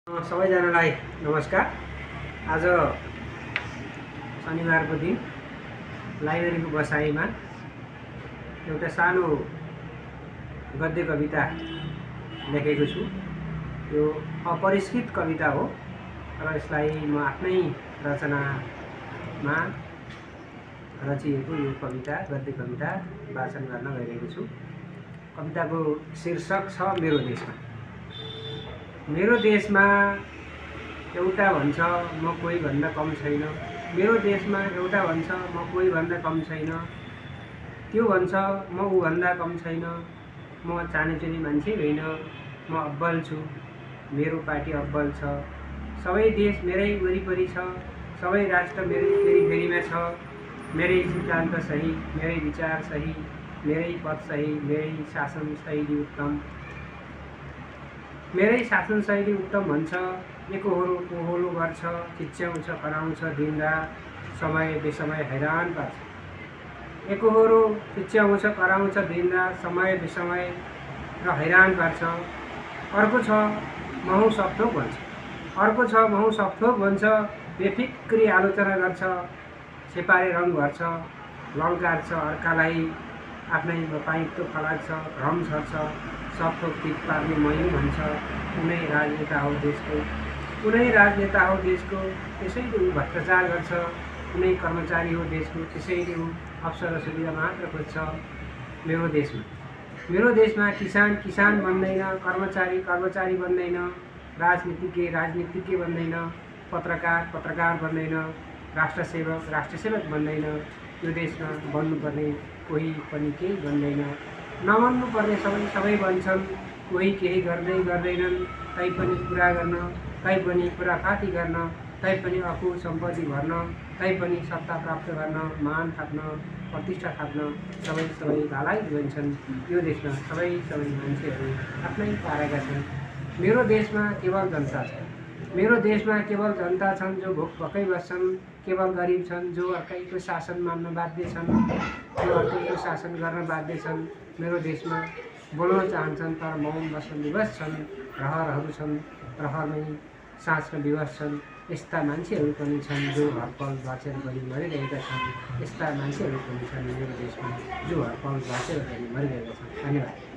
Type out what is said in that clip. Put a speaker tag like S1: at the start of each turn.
S1: सबैजनालाई नमस्कार। आज शनिबारको दिन लाइब्रेरीको बसाइमा एउटा सानो गद्य कविता लेखेको छु। यो अपरिष्कृत कविता हो र यसलाई म आफ्नै रचनामा रचिएको यो कविता गद्य कविता वाचन गर्न गइरहेको छु। कविताको शीर्षक छ मेरो देशमा। मेरो देशमा एउटा भन्छ म कोही भन्दा कम छैन। मेरो देशमा एउटा भन्छ म कोही भन्दा कम छैन। त्यो भन्छ म ऊ भन्दा कम छैन। म चानेचुने मान्छे होइन, म अब्बल छु। मेरो पार्टी अब्बल छ। सबै देश मेरै वरिपरि छ। सबै राष्ट्र मेरै फेरिफेरिमा छ। मेरै सिद्धान्त सही, मेरै विचार सही, मेरै पद सही, मेरै शासन शैली उत्तम। मेरै शासन शैली उत्तम भन्छ। एकोहोरो पोहोलो गर्छ, चिच्याउँछ कराउँछ दिनरात, समय बेसमय हैरान पार्छ। एकोहोरो चिच्याउँछ कराउँछ दिनरात, समय बेसमय र हैरान पार्छ। अर्को छ महु सपथोक भन्छ। अर्को छ महु सपथोक भन्छ। बेफिक्री आलोचना गर्छ, छेपारे रङ भर्छ, लङ्कार छ अर्कालाई आफ्नै बपाइत्व फलाग्छ, भ्रम छर्छ, सपथोक टिप पार्ने मैनु भन्छ। कुनै राजनेता हो देशको, कुनै राजनेता हो देशको, त्यसैले ऊ भ्रष्टाचार गर्छ। कुनै कर्मचारी हो देशको, त्यसैले ऊ अवसर र सुविधा मात्र खोज्छ। मेरो देशमा किसान किसान बन्दैन, कर्मचारी कर्मचारी बन्दैन, राजनीतिज्ञ बन्दैन, पत्रकार पत्रकार बन्दैन, राष्ट्रसेवक राष्ट्रसेवक बन्दैन। यो देशमा बन्नुपर्ने कोही पनि केही बन्दैन। नबन्नुपर्ने सबै बन्छन्। कोही केही गर्दैनन्, तैपनि कुरा गर्न, तैपनि खुराफाती गर्न, तैपनि अफू सम्पत्ति भर्न, तैपनि सत्ता प्राप्त गर्न, मान थाप्न, प्रतिष्ठा थाप्न सबै भालाइ बन्छन्। यो देशमा सबै मान्छेहरू आफ्नै पारेका छन्। मेरो देशमा केवल जनता छ। मेरो देशमा केवल जनता छन् जो भोकै बस्छन्। केवल गरिब छन् जो अर्कैको शासन मान्न बाध्य छन्, जो अर्कैको शासन गर्न बाध्य छन्। मेरो देशमा बोल्न चाहन्छन् तर मौन बस्न विवश छन्। रहरहरू छन्, रहरमै साँच्न विवश छन्। यस्ता मान्छेहरू पनि छन् जो हरपल बाँचेर पनि मरिरहेका छन्। यस्ता मान्छेहरू पनि छन् मेरो देशमा जो हरपल बाँचेर पनि मरिरहेका छन्। धन्यवाद।